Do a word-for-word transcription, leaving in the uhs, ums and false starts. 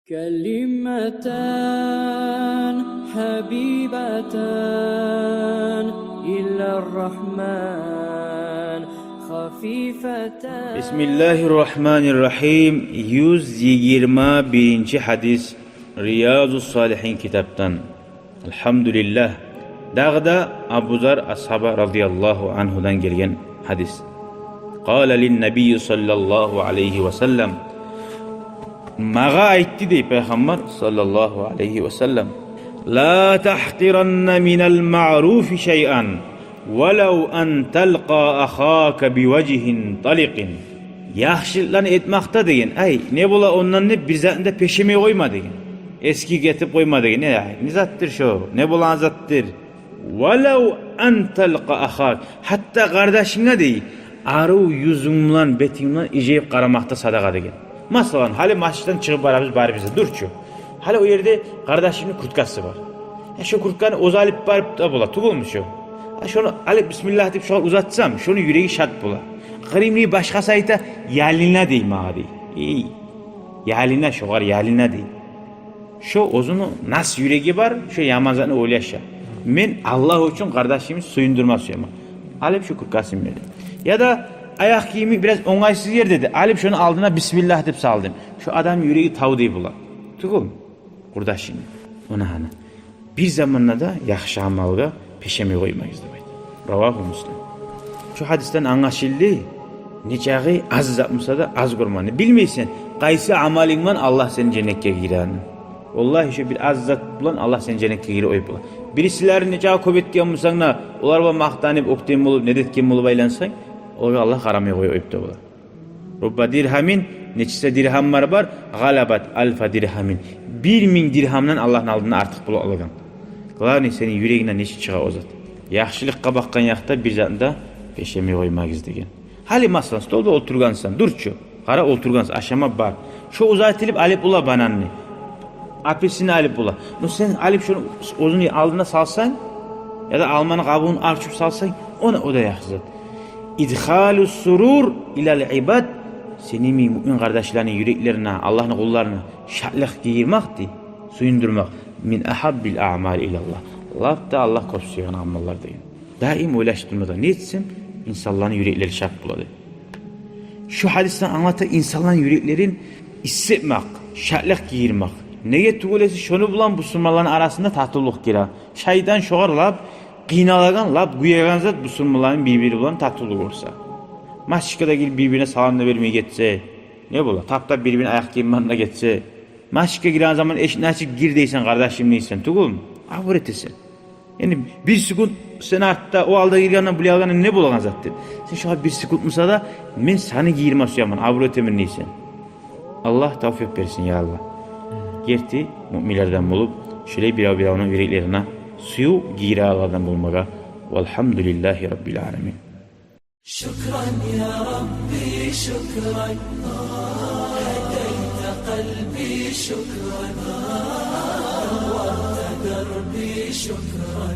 كلمتان حبيبتان إلى الرحمن خفيفتان. بسم الله الرحمن الرحيم. Юз йигирма биринчи гьадис. Риязу Салигьин китапдан. Алгьамдулиллагь. Дагъы да Абу Зар асгьаба радияллагьу ангьудан гелген гьадис. قال للنبي صلى الله عليه وسلم. Магъа айтды, дей, Пайхаммар саллаллагьу алайгьи ва саллам: لا تحقرن من المعروف شيئا ولو أن تلقى أخاك بوجه طلق. Яхшылыкъланы этмакъда деген, ай, не бола ондан деп бир затны да пешемей къойма деген. Эсгик этип къойма деген. Э, ай, не затдыр шо? Не болагъан затдыр? ولو أن تلقى أخاك. Гьатта къардашынга, дей, арив юзюнг булан, бетинг булан иржайып къарамакъ да садагъа деген. Масала, гьали межитден чыгъып барабыз барыбыз да, дюр чю. Гьали о ерде къардашымны курткасы бар. Э, шо куртканы оьзю алып барып да бола, тюгюлмю шо? Э, шону алып, бисмиллагь деп, шогъар узатсам, шону юреги шат бола. Къырымлы башгъасы айта: ялына, дей, магъа, дей. Эй, ялына, шогъар ялына, дей. Шо оьзюню нас юреги бар, шо яман затны ойлаша. Мен Аллагь учун къардашымны сююндюрме сюемен. Алып шо курткасын бердим. Яда аякъ гийими бираз онгайсыз ерде эди, алып шону алдына бисмиллагь деп салдым. Шо адамны юреги тавдай бола. Тюгюлмю? Къурдашыны. Она гьана. Бир заманда да яхшы амалгъа пешемей къоймагъыз деп айта. رواه مسلم. Шо гьадисден англашылды, нечакъы аз зат буса да аз гёрмени. Билмейсен къайсы амалынг булан Аллагь сени женнетге гийирегенин. Валлагь, шо бир аз зат булан Аллагь сени женнетге гийирип къоюп бола. Бирисилери нечакъы кёп этген бусанг да, олар булан макътанып, оьктем болуп, не де этген болуп айлансанг, олагъа Аллагь къарамай къоюп да бола. رب درهم, нечесе диргьамлар бар, غلبت ألف درهم. Бир минг диргьамдан Аллагьны алдында артыкъ болуп къалагъан. Главный, сени юрегингден нечик чыгъа о зат. Яхшылыкъгъа бакъгъан якъда бир затны да пешемей къоймагъыз деген. Гьали, масала, столда олтургъансан, дюр чю. Къара, олтургъансан, ашама бар. Шо узатылып алып бола бананны, апельсинни алып бола. Ну сен алып шону оьзюню алдына салсанг, яда алманы къабугъун арчып салсанг, она о да яхшы зат. إدخال السرور إلى العباد. Сени йимик муъмин къардашларынгны юреклерине, Аллагьны къулларына шатлыкъ гийирмек, дей, сююндюрмек, من أحب الأعمال إلى الله. Лап да Аллагь кёп сюеген амаллар деген. Даим ойлашып турма да, не этсем инсанланы юреклери шат бола деп. Шо гьадисден англата инсанланы юреклерин исси этмек, шатлыкъ гийирмек. Неге тюгюл эсе, шону булан бусурманланы арасында татывлукъ гире. Шайтан шогъар лап къыйналагъан, лап гюеген зат бусурманланы бир-бири булан татывлугъу болса. Масжитге де гирип бир-бирине салам да бермей гетсе, не бола? Таптап бир-бирини аякъ гийимлерин де гетсе. Масжитге гиреген заман эшикни ачып гир дейсен, къардашым дейсен, тюгюлмю? Абур этесен. Яни бир секунд сен артда, о алда гиргенден, булай алгъанда не болагъан зат деп. Сен шогъар бир секунд буса да, мен сени гийирме сюемен, абур этемен дейсен. Аллагь тавфикъ берсин, я Аллагь. Герти муъминлерден болуп, шолай бирев-биревню юреклерине сююв гийирегенлерден болмагъа. والحمد لله رب العالمين. شكرا يا ربي، شكرا. هديت قلبي، شكرا. نورت دربي، شكرا.